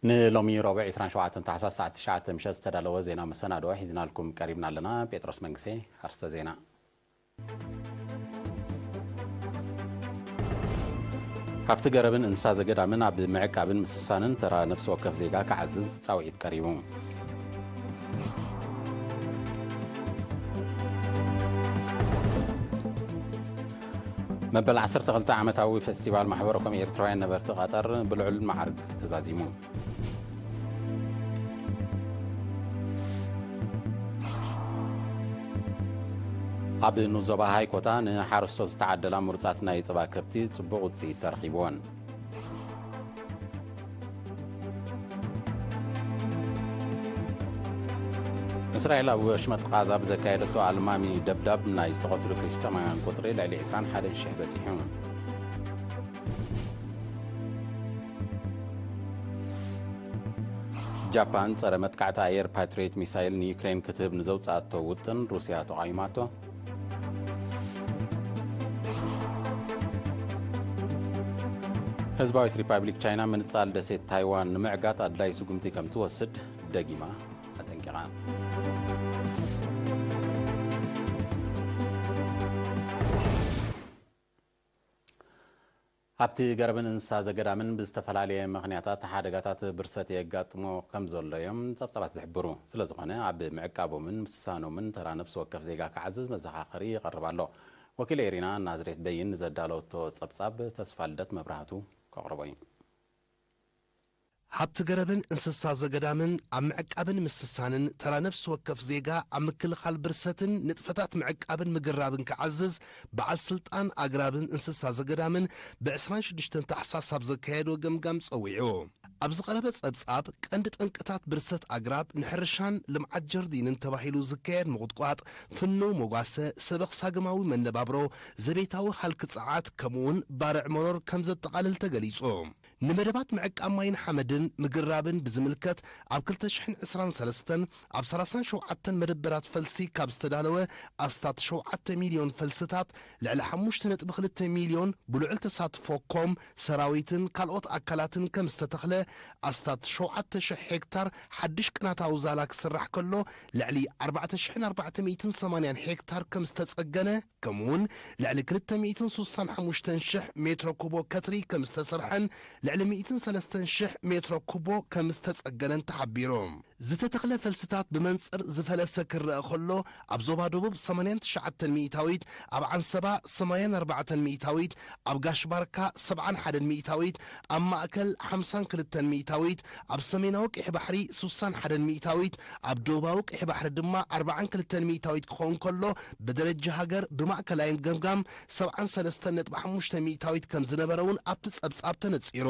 ንሎሚ ረቡዕ ዕስራን ሸውዓተን ታሕሳስ ሰዓት ትሽዓተ ምሸት ዝተዳለወ ዜናዊ መሰናድኦ ሒዝናልኩም ቀሪብና ኣለና። ጴጥሮስ መንግስቴ። ኣርስተ ዜና። ሃብቲ ገረብን እንስሳ ዘገዳምን ኣብ ምዕቃብን ምስሳንን ተራ ነፍሲ ወከፍ ዜጋ ክዓዝዝ ጻውዒት ቀሪቡ። መበል ዓሰርተ ክልተ ዓመታዊ ፌስቲቫል ማሕበረ ኮም ኤርትራውያን ነበርቲ ቀጠር ብልዑል መዓርግ ተዛዚሙ። ኣብ ንዞባ ሃይኮታ ንሓረስቶት ዝተዓደላ ምሩጻት ናይ ጸባ ከብቲ ጽቡቕ ውጽኢት ተረኺብወን። እስራኤል ኣብ ወሽመጥ ቓዛ ብዘካየደቶ ኣልማሚ ደብዳብ ናይ ዝተቐትሉ ፍልስጤማውያን ቁጽሪ ልዕሊ ዕስራን ሓደን ሽሕ በጺሑ። ጃፓን ጸረ መጥቃዕቲ ኣየር ፓትሪዮት ሚሳይል ንዩክሬን ክትህብ ንዘውጽኣቶ ውጥን ሩስያ ተቓዊማቶ። ህዝባዊት ሪፓብሊክ ቻይና ምንጻል ደሴት ታይዋን ንምዕጋት ኣድላይ ስጉምቲ ከም ትወስድ ደጊማ ኣጠንቂቓ። ኣብቲ ገረብን እንስሳ ዘገዳምን ብዝተፈላለየ ምኽንያታት ሓደጋታት ብርሰት የጋጥሞ ከም ዘሎ እዮም ጸብጻባት ዝሕብሩ። ስለ ዝኾነ ኣብ ምዕቃቦምን ምስሳኖምን ተራ ነፍሲ ወከፍ ዜጋ ክዓዝዝ መዘኻኸሪ ይቐርብ ኣሎ። ወኪል ኤሪና ናዝሬት በይን ንዘዳለወቶ ጸብጻብ ተስፋ ልደት መብራህቱ ከቕርቦ እዩ። ሃብቲ ገረብን እንስሳ ዘገዳምን ኣብ ምዕቃብን ምስሳንን ተራ ነፍሲ ወከፍ ዜጋ ኣብ ምክልኻል ብርሰትን ንጥፈታት ምዕቃብን ምግራብን ክዓዝዝ በዓል ስልጣን ኣግራብን እንስሳ ዘገዳምን ብ ዕስራን ሽዱሽተን ታሕሳስ ኣብ ዘካየዶ ገምጋም ጸዊዑ። ኣብ ዝቐረበ ጸብጻብ ቀንዲ ጠንቅታት ብርሰት ኣግራብ ንሕርሻን ልምዓት ጀርዲንን ተባሂሉ ዝካየድ ምቑጥቋጥ፣ ፍኑው መጓሰ፣ ሰበኽ ሳግማዊ መነባብሮ፣ ዘቤታዊ ሃልኪ ጸዓት ከምኡውን ባርዕ መሮር ከም ዘጠቓልል ተገሊጹ። ንመደባት ምዕቃብ ማይን ሓመድን ምግራብን ብዝምልከት ኣብ ክልተ ሽሕን ዕስራን ሰለስተን ኣብ ሰላሳን ሸውዓተን መደበራት ፈልሲ ካብ ዝተዳለወ ኣስታት ሸውዓተ ሚልዮን ፈልስታት ልዕሊ ሓሙሽተ ነጥቢ ክልተ ሚልዮን ብልዑል ተሳትፎ ኮም ሰራዊትን ካልኦት ኣካላትን ከም ዝተተኽለ ኣስታት ሸውዓተ ሽሕ ሄክታር ሓድሽ ቅናታዊ ዛላ ክስራሕ ከሎ ልዕሊ ኣርባዕተ ሽሕን ኣርባዕተ ሚእትን ሰማንያን ሄክታር ከም ዝተጸገነ ከምኡውን ልዕሊ ክልተ ሚእትን ስሳን ሓሙሽተን ሽሕ ሜትሮ ኩቦ ከትሪ ከም ዝተሰርሐን ልዕሊ ሚእትን ሰለስተን ሽሕ ሜትሮ ኩቦ ከም ዝተጸገነን ተሓቢሩ። ዝተተኽለ ፈልስታት ብመንጽር ዝፈለሰ ክረአ ከሎ፣ ኣብ ዞባ ደቡብ ሰማንያን ትሽዓተን ሚእታዊት፣ ኣብ ዓንሰባ ሰማንያን ኣርባዕተን ሚእታዊት፣ ኣብ ጋሽ ባርካ ሰብዓን ሓደን ሚእታዊት፣ ኣብ ማእከል ሓምሳን ክልተን ሚእታዊት፣ ኣብ ሰሜናዊ ቀይሕ ባሕሪ ስሳን ሓደን ሚእታዊት፣ ኣብ ደቡባዊ ቀይሕ ባሕሪ ድማ ኣርባዓን ክልተን ሚእታዊት ክኸውን ከሎ፣ ብደረጃ ሃገር ብማእከላይን ገምጋም ሰብዓን ሰለስተን ነጥቢ ሓሙሽተ ሚእታዊት ከም ዝነበረ እውን ኣብቲ ጸብጻብ ተነጺሩ።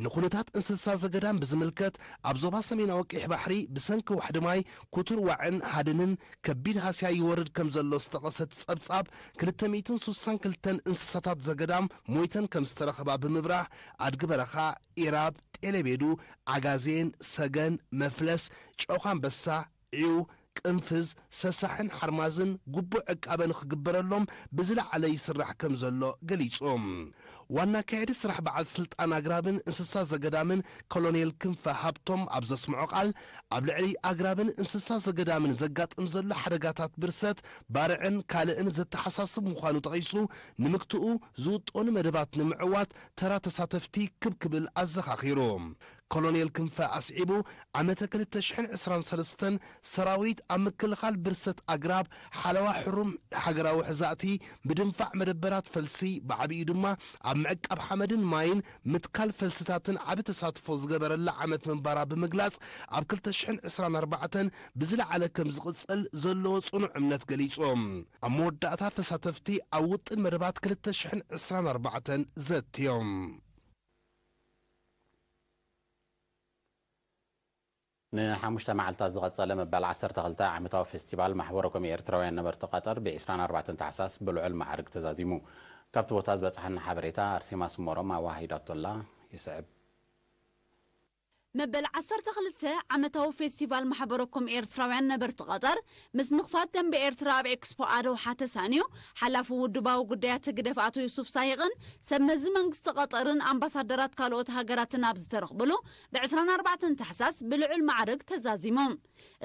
ንኹነታት እንስሳ ዘገዳም ብዝምልከት፣ ኣብ ዞባ ሰሜናዊ ቀይሕ ባሕሪ ብሰንኪ ዋሕዲ ማይ፣ ክቱር ዋዕን ሃድንን ከቢድ ሃስያ ይወርድ ከም ዘሎ ዝጠቐሰ እቲ ጸብጻብ፣ ክልተ ሚእትን ስሳን ክልተን እንስሳታት ዘገዳም ሞይተን ከም ዝተረኸባ ብምብራህ፣ ኣድጊ በረኻ፣ ኢራብ፣ ጤለቤዱ፣ ዓጋዜን፣ ሰገን፣ መፍለስ፣ ጨውኻ ኣንበሳ፣ ዒው፣ ቅንፍዝ፣ ሰሳሕን ሓርማዝን ግቡእ ዕቃበ ንኽግበረሎም ብዝለዓለ ይስራሕ ከም ዘሎ ገሊጹ። ዋና ኣካያዲ ስራሕ በዓል ስልጣን ኣግራብን እንስሳ ዘገዳምን ኮሎኔል ክንፈ ሃብቶም ኣብ ዘስምዖ ቃል፣ ኣብ ልዕሊ ኣግራብን እንስሳ ዘገዳምን ዘጋጥም ዘሎ ሓደጋታት ብርሰት፣ ባርዕን ካልእን ዘተሓሳስብ ምዃኑ ጠቒሱ፣ ንምግትኡ ዝውጠኑ መደባት ንምዕዋት ተራ ተሳተፍቲ ክብ ክብል ኣዘኻኺሩ። ኮሎኔል ክንፈ ኣስዒቡ፣ ዓመተ ክልተ ሽሕን ዕስራን ሰለስተን ሰራዊት ኣብ ምክልኻል ብርሰት ኣግራብ ሓለዋ ሕሩም ሃገራዊ ሕዛእቲ፣ ምድንፋዕ መደበራት ፈልሲ፣ ብዓቢኡ ድማ ኣብ ምዕቃብ ሓመድን ማይን ምትካል ፈልስታትን ዓቢ ተሳትፎ ዝገበረላ ዓመት ምንባራ ብምግላጽ፣ ኣብ ክልተ ሽሕን ዕስራን ኣርባዕተን ብዝለዓለ ከም ዝቕጽል ዘለዎ ጽኑዕ እምነት ገሊጹ። ኣብ መወዳእታ ተሳተፍቲ ኣብ ውጥን መደባት ክልተ ሽሕን ዕስራን ኣርባዕተን ዘትዮም። ንሓሙሽተ መዓልታት ዝቐጸለ መበል ዓሰርተ ክልተ ዓመታዊ ፌስቲቫል ማሕበረ ኮም ኤርትራውያን ነበርቲ ቀጠር ብ ዕስራን ኣርባዕተን ታሕሳስ ብልዑል ማዕርግ ተዛዚሙ። ካብቲ ቦታ ዝበጽሓና ሓበሬታ ኣርሴማ ስመሮም ኣወሃሂዳቶላ ይስዕብ። መበል ዓሰርተ ክልተ ዓመታዊ ፌስቲቫል ማሕበረኮም ኤርትራውያን ነበርቲ ቀጠር፣ ምስ ምኽፋት ደንበ ኤርትራ ኣብ ኤክስፖ ኣደውሓ ተሳንዩ፣ ሓላፊ ውድባዊ ጉዳያት ህግደፍ ኣቶ ዩሱፍ ሳይቕን ሰብ መዚ መንግስቲ ቀጠርን ኣምባሳደራት ካልኦት ሃገራትን ኣብ ዝተረኽብሉ፣ ብ ዕስራን ኣርባዕተን ታሕሳስ ብልዑል ማዕርግ ተዛዚሙ።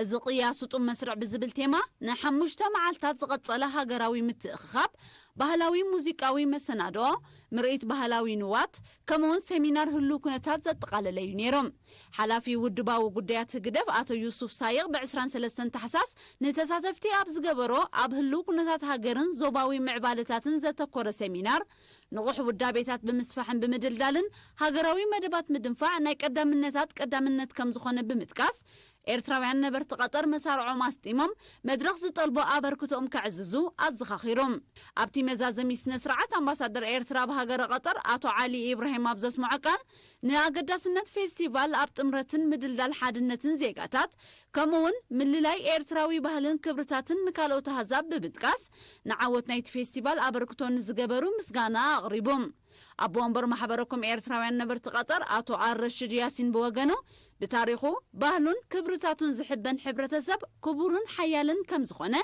እዚ ቅያ ስጡም መስርዕ ብዝብል ቴማ ንሓሙሽተ መዓልታት ዝቐጸለ ሃገራዊ ምትእኽኻብ፣ ባህላዊ ሙዚቃዊ መሰናድኦ፣ ምርኢት ባህላዊ ንዋት፣ ከምኡውን ሴሚናር ህሉው ኩነታት ዘጠቓለለ እዩ ነይሩ። ሓላፊ ውድባዊ ጉዳያት ህግደፍ ኣቶ ዩሱፍ ሳይቕ ብ ዕስራን ሰለስተን ታሕሳስ ንተሳተፍቲ ኣብ ዝገበሮ፣ ኣብ ህሉው ኩነታት ሃገርን ዞባዊ ምዕባለታትን ዘተኮረ ሴሚናር፣ ንቑሕ ውዳቤታት ብምስፋሕን ብምድልዳልን ሃገራዊ መደባት ምድንፋዕ ናይ ቀዳምነታት ቀዳምነት ከም ዝኾነ ብምጥቃስ፣ ኤርትራውያን ነበርቲ ቀጠር መሳርዖም ኣስጢሞም መድረኽ ዝጠልቦ ኣበርክቶኦም ከዕዝዙ ኣዘኻኺሩ። ኣብቲ መዛዘሚ ስነ ስርዓት ኣምባሳደር ኤርትራ ኣብ ሃገረ ቀጠር ኣቶ ዓሊ ኢብራሂም ኣብ ዘስምዖ ቃል፣ ንኣገዳስነት ፌስቲቫል ኣብ ጥምረትን ምድልዳል ሓድነትን ዜጋታት፣ ከምኡውን ምልላይ ኤርትራዊ ባህልን ክብርታትን ንካልኦት ኣህዛብ ብምጥቃስ፣ ንዓወት ናይቲ ፌስቲቫል ኣበርክቶ ንዝገበሩ ምስጋና ኣቕሪቡ። ኣቦ ወንበር ማሕበረኮም ኤርትራውያን ነበርቲ ቀጠር ኣቶ ኣልረሽድ ያሲን ብወገኑ፣ ብታሪኹ፣ ባህሉን ክብርታቱን ዝሕበን ሕብረተሰብ ክቡርን ሓያልን ከም ዝኾነ፣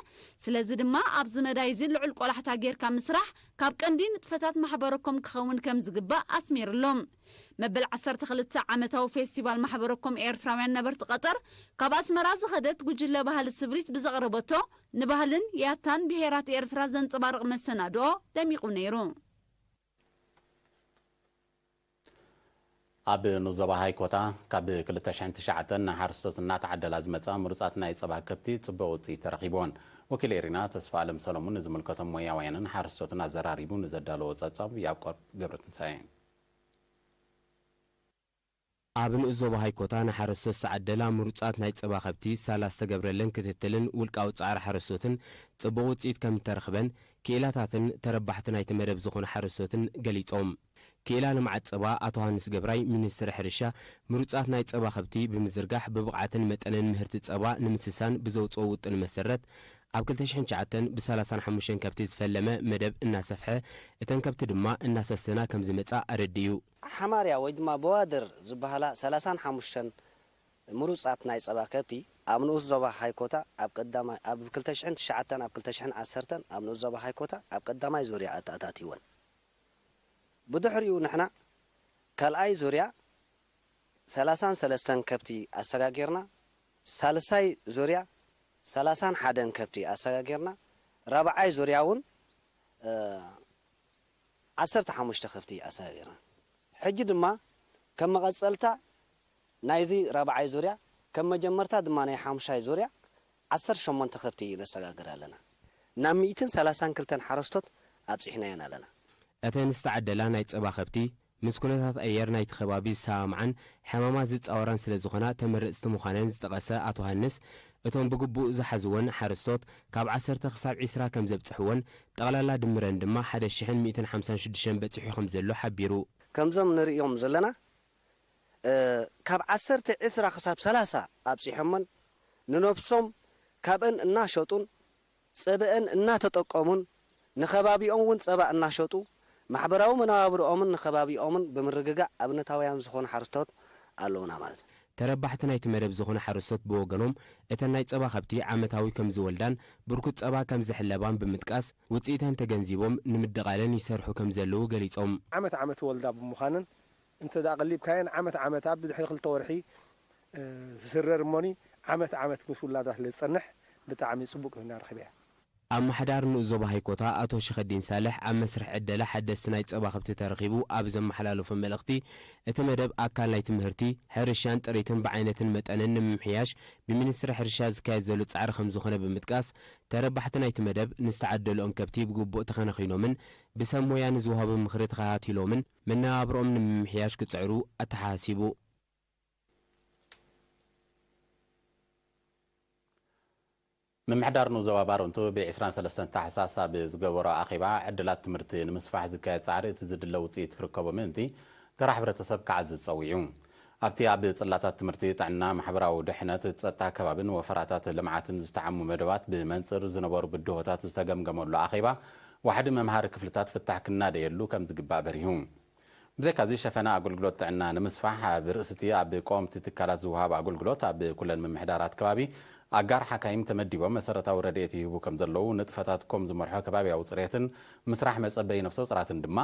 ስለዚ ድማ ኣብዚ መዳይ እዚ ልዑል ቆላሕታ ጌርካ ምስራሕ ካብ ቀንዲ ንጥፈታት ማሕበረኮም ክኸውን ከም ዝግባእ ኣስሚርሎም። መበል ዓሰርተ ክልተ ዓመታዊ ፌስቲቫል ማሕበረኮም ኤርትራውያን ነበርቲ ቀጠር ካብ ኣስመራ ዝኸደት ጉጅለ ባህሊ ስብሪት ብዘቕረበቶ ንባህልን ያታን ብሄራት ኤርትራ ዘንጸባርቕ መሰናድኦ ደሚቑ ነይሩ። ኣብ ንዞባ ሃይኮታ ካብ ክልተ ሽሕን ትሽዓተን ንሓረስቶት እናተዓደላ ዝመጻ ምሩጻት ናይ ጸባ ከብቲ ጽቡቕ ውጽኢት ተረኺብዎን። ወኪል ኤሪና ተስፋ ኣለም ሰሎሙን ንዝምልከቶም ሞያውያንን ሓረስቶትን ኣዘራሪቡ ንዘዳለዎ ጸብጻብ ያዕቆብ ገብረትንሳኤ። ኣብ ንኡስ ዞባ ሃይኮታ ንሓረስቶት ዝተዓደላ ምሩጻት ናይ ጸባ ከብቲ ሳላ ዝተገብረለን ክትትልን ውልቃዊ ጻዕሪ ሓረስቶትን ጽቡቕ ውጽኢት ከም እተረኽበን ክኢላታትን ተረባሕቲ ናይቲ መደብ ዝኾኑ ሓረስቶትን ገሊጾም። ክኢላ ልምዓት ጸባ ኣቶ ሃንስ ገብራይ ሚኒስትሪ ሕርሻ ምሩጻት ናይ ጸባ ከብቲ ብምዝርጋሕ ብብቕዓትን መጠንን ምህርቲ ጸባ ንምስሳን ብዘውጽኦ ውጥን መሰረት ኣብ ክልተ ሽሕን ትሽዓተን ብሰላሳን ሓሙሽተን ከብቲ ዝፈለመ መደብ እናሰፍሐ እተን ከብቲ ድማ እናሰሰና ከም ዝመጻ ኣረዲኡ። ሓማርያ ወይ ድማ በዋድር ዝበሃላ ሰላሳን ሓሙሽተን ምሩጻት ናይ ጸባ ከብቲ ኣብ ንኡስ ዞባ ሃይኮታ ኣብ ቀዳማይ ኣብ ክልተ ሽሕን ትሽዓተን ኣብ ክልተ ሽሕን ዓሰርተን ኣብ ንኡስ ዞባ ሃይኮታ ኣብ ቀዳማይ ዙርያ ኣተኣታቲወን። ብድሕሪኡ ንሕና ካልኣይ ዙርያ ሰላሳን ሰለስተን ከብቲ ኣሰጋጊርና፣ ሳልሳይ ዙርያ ሰላሳን ሓደን ከብቲ ኣሰጋጊርና፣ ራብዓይ ዙርያ እውን እ፣ ዓሰርተ ሓሙሽተ ከብቲ ኣሰጋጊርና። ሕጂ ድማ ከም መቐጸልታ ናይዚ ራብዓይ ዙርያ፣ ከም መጀመርታ ድማ ናይ ሓሙሻይ ዙርያ ዓሰርተ ሸሞንተ ከብቲ ነሰጋግር ኣለና። ናብ ሚእትን ሰላሳን ክልተን ሓረስቶት ኣብጺሕናየን ኣለና። እተን ዝተዓደላ ናይ ጸባ ከብቲ ምስ ኩነታት ኣየር ናይቲ ከባቢ ዝሰማምዓን ሕማማት ዝጻወራን ስለ ዝኾና ተመረጽቲ ምዃነን ዝጠቐሰ ኣቶ ሃንስ፣ እቶም ብግቡእ ዝሓዝወን ሓረስቶት ካብ ዓሰርተ ክሳብ ዒስራ ከም ዘብጽሕወን፣ ጠቕላላ ድምረን ድማ ሓደ ሽሕን ሚእትን ሓምሳን ሽዱሽተን በጺሑ ከም ዘሎ ሓቢሩ። ከምዞም ንርእዮም ዘለና፣ እ፣ ካብ ዓሰርተ ዒስራ ክሳብ ሰላሳ ኣብጺሖመን ንነብሶም ካብአን እናሸጡን ጸበአን እናተጠቀሙን ንኸባቢኦም እውን ጸባ እናሸጡ ማሕበራዊ መነባብርኦምን ንኸባቢኦምን ብምርግጋእ ኣብነታውያን ዝኾኑ ሓረስቶት ኣለዉና ማለት እዩ። ተረባሕቲ ናይቲ መደብ ዝኾኑ ሓረስቶት ብወገኖም፣ እተን ናይ ጸባ ከብቲ ዓመታዊ ከም ዝወልዳን ብርኩት ጸባ ከም ዝሕለባን ብምጥቃስ፣ ውጽኢተን ተገንዚቦም ንምድቓለን ይሰርሑ ከም ዘለዉ ገሊጾም። ዓመት ዓመት ወልዳ ብምዃነን፣ እንተ ደኣ ቀሊብካየን ዓመት ዓመት ኣብ ድሕሪ ክልተ ወርሒ፣ እ፣ ዝስረር እሞኒ ዓመት ዓመት ምስ ውላዳ ስለ ዝጸንሕ ብጣዕሚ ጽቡቕ ኮይና ረኺበያ። ኣመሓዳሪ ንኡስ ዞባ ሃይኮታ ኣቶ ሽኸዲን ሳልሕ ኣብ መስርሕ ዕደላ ሓደስቲ ናይ ጸባ ከብቲ ተረኺቡ ኣብ ዘመሓላለፎ መልእኽቲ፣ እቲ መደብ ኣካል ናይ ትምህርቲ፣ ሕርሻን ጥሪትን ብዓይነትን መጠንን ንምምሕያሽ ብሚኒስትሪ ሕርሻ ዝካየድ ዘሎ ጻዕሪ ከም ዝኾነ ብምጥቃስ፣ ተረባሕቲ ናይቲ መደብ ንዝተዓደልኦም ከብቲ ብግቡእ ተኸናኺኖምን ብሰብ ሞያ ንዝወሃቦም ምኽሪ ተኸታቲሎምን መነባብርኦም ንምምሕያሽ ክጽዕሩ ኣተሓሳሲቡ። ምምሕዳር ንኡስ ዞባ ባረንቱ ብ ዕስራን ሰለስተን ታሕሳስ ኣብ ዝገበሮ ኣኼባ፣ ዕድላት ትምህርቲ ንምስፋሕ ዝካየድ ጻዕሪ እቲ ዝድለ ውጽኢት ክርከቦ ምእንቲ፣ ተራ ሕብረተሰብ ክዓዝዝ ጸዊዑ። ኣብቲ ኣብ ጽላታት ትምህርቲ፣ ጥዕና፣ ማሕበራዊ ድሕነት፣ ጸጥታ ከባብን ወፈራታት ልምዓትን ዝተዓሙ መደባት ብመንጽር ዝነበሩ ብድሆታት ዝተገምገመሉ ኣኼባ፣ ዋሕዲ መምሃሪ ክፍልታት ፍታሕ ክናደየሉ ከም ዝግባእ በሪሁ። ብዘይካዚ ሸፈና ኣገልግሎት ጥዕና ንምስፋሕ ኣብ ርእስቲ ኣብ ቀወምቲ ትካላት ዝወሃብ ኣገልግሎት ኣብ ኩለን ምምሕዳራት ከባቢ ኣጋር ሓካይም ተመዲቦም መሰረታዊ ረድኤት ይህቡ ከም ዘለዉ ንጥፈታት ኮም ዝመርሖ ከባብያዊ ጽሬትን ምስራሕ መጸበይ ነፍሰ ውጽራትን ድማ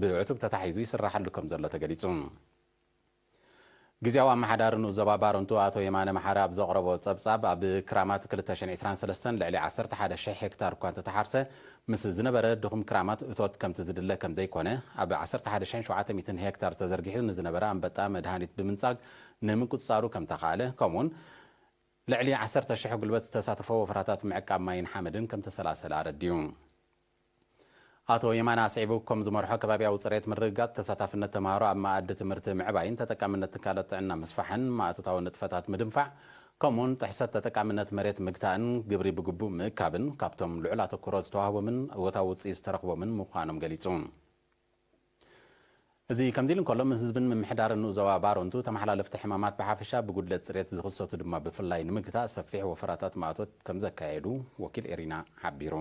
ብዕቱብ ተታሒዙ ይስራሓሉ ከም ዘሎ ተገሊጹ። ግዜያዊ ኣመሓዳሪ ንኡስ ዞባ ባረንቱ ኣቶ የማነ መሓሪ ኣብ ዘቕረቦ ጸብጻብ፣ ኣብ ክራማት ክልተ ሽሕን ዕስራን ሰለስተን ልዕሊ ዓሰርተ ሓደ ሽሕ ሄክታር እኳ እንተተሓርሰ፣ ምስ ዝነበረ ድኹም ክራማት እቶት ከምቲ ዝድለ ከም ዘይኮነ፣ ኣብ ዓሰርተ ሓደ ሽሕን ሸውዓተ ሚእትን ሄክታር ተዘርጊሑ ንዝነበረ ኣንበጣ መድሃኒት ብምንጻግ ንምቁጽጻሩ ከም ተኻእለ፣ ከምኡውን ልዕሊ ዓሰርተ ሽሕ ጉልበት ዝተሳተፎ ወፍራታት ምዕቃብ ማይን ሓመድን ከም ተሰላሰለ ኣረዲኡ። ኣቶ የማነ ኣስዒቡ፣ ኮም ዝመርሖ ከባብያዊ ጽሬት ምርግጋጽ፣ ተሳታፍነት ተምሃሮ ኣብ መኣዲ ትምህርቲ ምዕባይን ተጠቃምነት ትካላት ጥዕና ምስፋሕን ማእቶታዊ ንጥፈታት ምድንፋዕ፣ ከምኡውን ጥሕሰት ተጠቃምነት መሬት ምግታእን ግብሪ ብግቡእ ምእካብን ካብቶም ልዑል ኣተኩሮ ዝተዋህቦምን እወታዊ ውጽኢት ዝተረኽቦምን ምዃኖም ገሊጹ። እዚ ከምዚ ኢሉ እንከሎ፣ ህዝብን ምምሕዳርን ንኡስ ዞባ ባረንቱ ተመሓላለፍቲ ሕማማት ብሓፈሻ ብጉድለት ጽሬት ዝኽሰቱ ድማ ብፍላይ ንምግታእ ሰፊሕ ወፈራታት ማእቶት ከም ዘካየዱ ወኪል ኤሪና ሓቢሩ።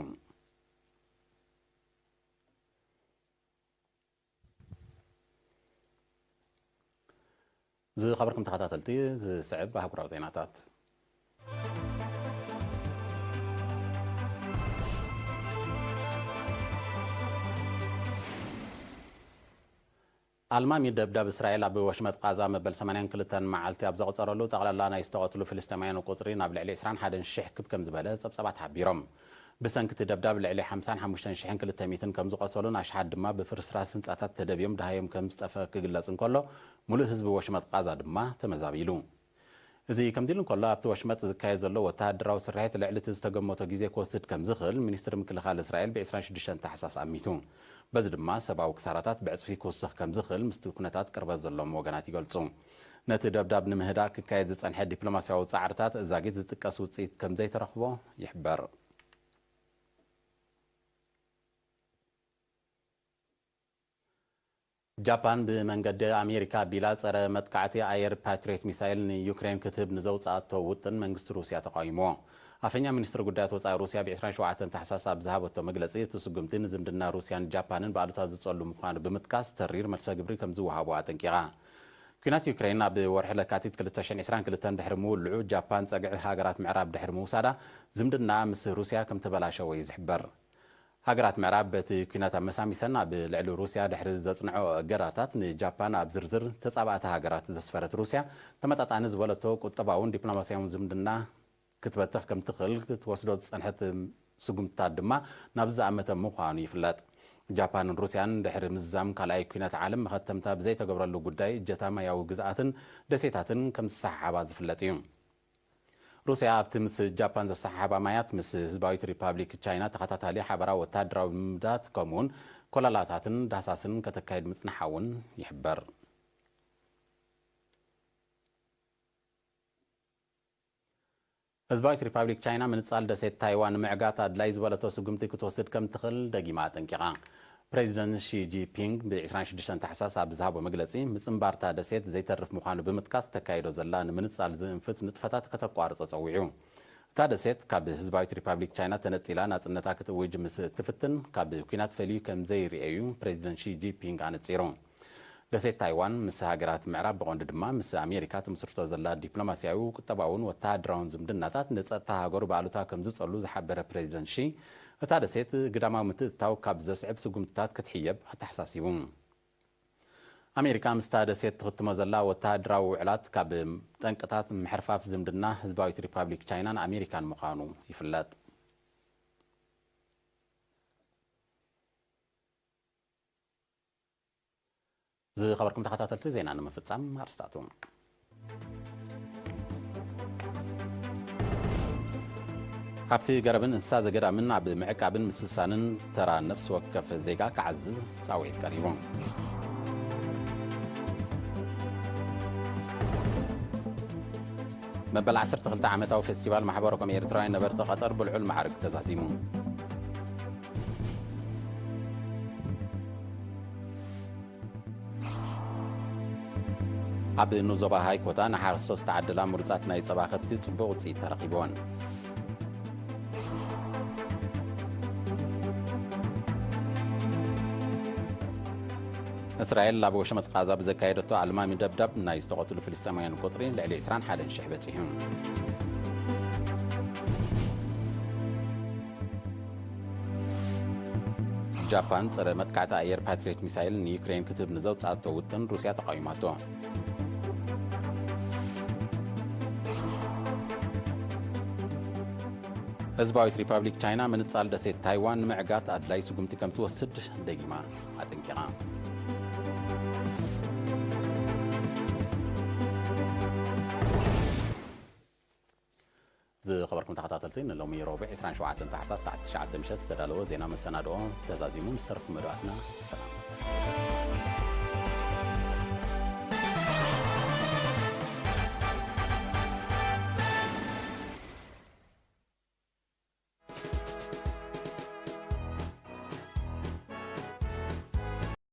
ዝኸበርኩም ተኸታተልቲ፣ ዝስዕብ ኣህጉራዊ ዜናታት። ኣልማሚ ደብዳብ እስራኤል ኣብ ወሽመጥ ቃዛ መበል ሰማንያን ክልተን መዓልቲ ኣብ ዘቑጸረሉ፣ ጠቕላላ ናይ ዝተቐትሉ ፍልስጤማውያን ቁጽሪ ናብ ልዕሊ ዕስራን ሓደን ሽሕ ክብ ከም ዝበለ ጸብጻባት ሓቢሮም። ብሰንኪ እቲ ደብዳብ ልዕሊ ሓምሳን ሓሙሽተን ሽሕን ክልተ ሚእትን ከም ዝቖሰሉን ኣሽሓት ድማ ብፍርስራስ ህንጻታት ተደብዮም ደሃዮም ከም ዝጠፍአ ክግለጽ እንከሎ፣ ሙሉእ ህዝቢ ወሽመጥ ቃዛ ድማ ተመዛቢሉ። እዚ ከምዚ ኢሉ እንከሎ፣ ኣብቲ ወሽመጥ ዝካየድ ዘሎ ወተሃደራዊ ስርሒት ልዕሊ እቲ ዝተገመቶ ግዜ ክወስድ ከም ዝኽእል ሚኒስትሪ ምክልኻል እስራኤል ብ ዕስራን ሽዱሽተን ታሕሳስ ኣሚቱ። በዚ ድማ ሰብኣዊ ክሳራታት ብዕጽፊ ክውስኽ ከም ዝኽእል ምስቲ ኩነታት ቅርበት ዘለዎም ወገናት ይገልጹ። ነቲ ደብዳብ ንምህዳእ ክካየድ ዝጸንሐ ዲፕሎማስያዊ ጻዕርታት ዛጊት ዝጥቀስ ውጽኢት ከም ዘይተረኽቦ ይሕበር። ጃፓን ብመንገዲ ኣሜሪካ ኣቢላ ጸረ መጥቃዕቲ ኣየር ፓትሪዮት ሚሳይል ንዩክሬን ክትህብ ንዘውጽኣቶ ውጥን መንግስቲ ሩስያ ተቃዊምዎ። ኣፈኛ ሚኒስትሪ ጉዳያት ወጻኢ ሩስያ ብ ዕስራን ሸውዓተን ታሕሳስ ኣብ ዝሃበቶ መግለጺ፣ እቲ ስጉምቲ ንዝምድና ሩስያን ጃፓንን ብኣሉታ ዝጸሉ ምዃኑ ብምጥቃስ፣ ተሪር መልሰ ግብሪ ከም ዝወሃቦ ኣጠንቂቓ። ኲናት ዩክሬን ኣብ ወርሒ ለካቲት ክልተ ሽሕን ዕስራን ክልተን ድሕሪ ምውልዑ፣ ጃፓን ጸግዒ ሃገራት ምዕራብ ድሕሪ ምውሳዳ፣ ዝምድና ምስ ሩስያ ከም ተበላሸወ እዩ ዝሕበር። ሃገራት ምዕራብ በቲ ኲናት ኣመሳሚሰን ኣብ ልዕሊ ሩስያ ድሕሪ ዘጽንዖ እገዳታት ንጃፓን ኣብ ዝርዝር ተጻባእቲ ሃገራት ዘስፈረት ሩስያ፣ ተመጣጣኒ ዝበለቶ ቁጠባውን ዲፕሎማስያውን ዝምድና ክትበትኽ ከም ትኽእል ክትወስዶ ዝጸንሐት ስጉምትታት ድማ ናብዚ ዝኣመተ ምዃኑ ይፍለጥ። ጃፓንን ሩስያን ድሕሪ ምዝዛም ካልኣይ ኲናት ዓለም መኸተምታ ብዘይተገብረሉ ጉዳይ እጀታ ማያዊ ግዝኣትን ደሴታትን ከም ዝሰሓሓባ ዝፍለጥ እዩ። ሩስያ ኣብቲ ምስ ጃፓን ዘሰሓሓባ ማያት ምስ ህዝባዊት ሪፓብሊክ ቻይና ተኸታታሊ ሓበራዊ ወተሃደራዊ ልምምዳት ከምኡውን ኮለላታትን ዳህሳስን ከተካይድ ምጽንሓ እውን ይሕበር። ህዝባዊት ሪፓብሊክ ቻይና ምንጻል ደሴት ታይዋን ንምዕጋት ኣድላይ ዝበለቶ ስጉምቲ ክትወስድ ከም ትኽእል ደጊማ ኣጠንቂቓ። ፕሬዚደንት ሺ ጂንፒንግ ብ ዕስራን ሽዱሽተን ታሕሳስ ኣብ ዝሃቦ መግለጺ፣ ምጽንባርታ ደሴት ዘይተርፍ ምዃኑ ብምጥቃስ፣ ተካይዶ ዘላ ንምንጻል ዝእንፍት ንጥፈታት ከተቋርጾ ጸዊዑ። እታ ደሴት ካብ ህዝባዊት ሪፓብሊክ ቻይና ተነጺላ ናጽነታ ክትእውጅ ምስ እትፍትን፣ ካብ ኲናት ፈልዩ ከም ዘይርእየዩ ፕሬዚደንት ሺ ጂንፒንግ ኣነጺሩ። ደሴት ታይዋን ምስ ሃገራት ምዕራብ፣ ብቐንዱ ድማ ምስ ኣሜሪካ፣ ትምስርቶ ዘላ ዲፕሎማስያዊ፣ ቁጠባውን ወተሃደራውን ዝምድናታት ንጸጥታ ሃገሩ ብኣሉታ ከም ዝጸሉ ዝሓበረ ፕሬዚደንት ሺ፣ እታ ደሴት ግዳማዊ ምትእትታው ካብ ዘስዕብ ስጉምትታት ክትሕየብ ኣተሓሳሲቡ። ኣሜሪካ ምስታ ደሴት ትኽትሞ ዘላ ወተሃደራዊ ውዕላት ካብ ጠንቅታት ምሕርፋፍ ዝምድና ህዝባዊት ሪፓብሊክ ቻይናን ኣሜሪካን ምዃኑ ይፍለጥ። ዝኸበርኩም ተኸታተልቲ፣ ዜና ንምፍጻም ኣርስታቱ። ሃብቲ ገረብን እንስሳ ዘገዳምን ኣብ ምዕቃብን ምስሳንን ተራ ነፍሲ ወከፍ ዜጋ ክዓዝዝ ጻውዒት ቀሪቡ። መበል ዓሰርተ ክልተ ዓመታዊ ፌስቲቫል ማሕበረ ኮም ኤርትራውያን ነበርቲ ቀጠር ብልዑል ማዕርግ ተዛዚሙ። ኣብ ንዞባ ሃይኮታ ንሓረስቶት ዝተዓደላ ምሩጻት ናይ ጸባ ከብቲ ጽቡቕ ውጽኢት ተረኺብወን። እስራኤል ኣብ ወሸመጥ ቃዛ ብዘካየደቶ ኣልማሚ ደብዳብ ናይ ዝተቐትሉ ፍልስጤማውያን ቁጽሪ ልዕሊ ዕስራን ሓደን ሽሕ በጺሑ። ጃፓን ጸረ መጥቃዕቲ ኣየር ፓትሪዮት ሚሳይል ንዩክሬን ክትህብ ንዘውጽኣቶ ውጥን ሩስያ ተቓዊማቶ። ህዝባዊት ሪፓብሊክ ቻይና ምንጻል ደሴት ታይዋን ንምዕጋት ኣድላይ ስጉምቲ ከም ትወስድ ደጊማ ኣጠንቂቓ። ዝኸበርኩም ተኸታተልቲ፣ ንሎሚ ረቡዕ ዕስራን ሸውዓተን ታሕሳስ ሰዓት ትሽዓተ ምሸት ዝተዳለወ ዜና መሰናድኦ ተዛዚሙ። ምስ ተረፉ መደባትና ሰላም።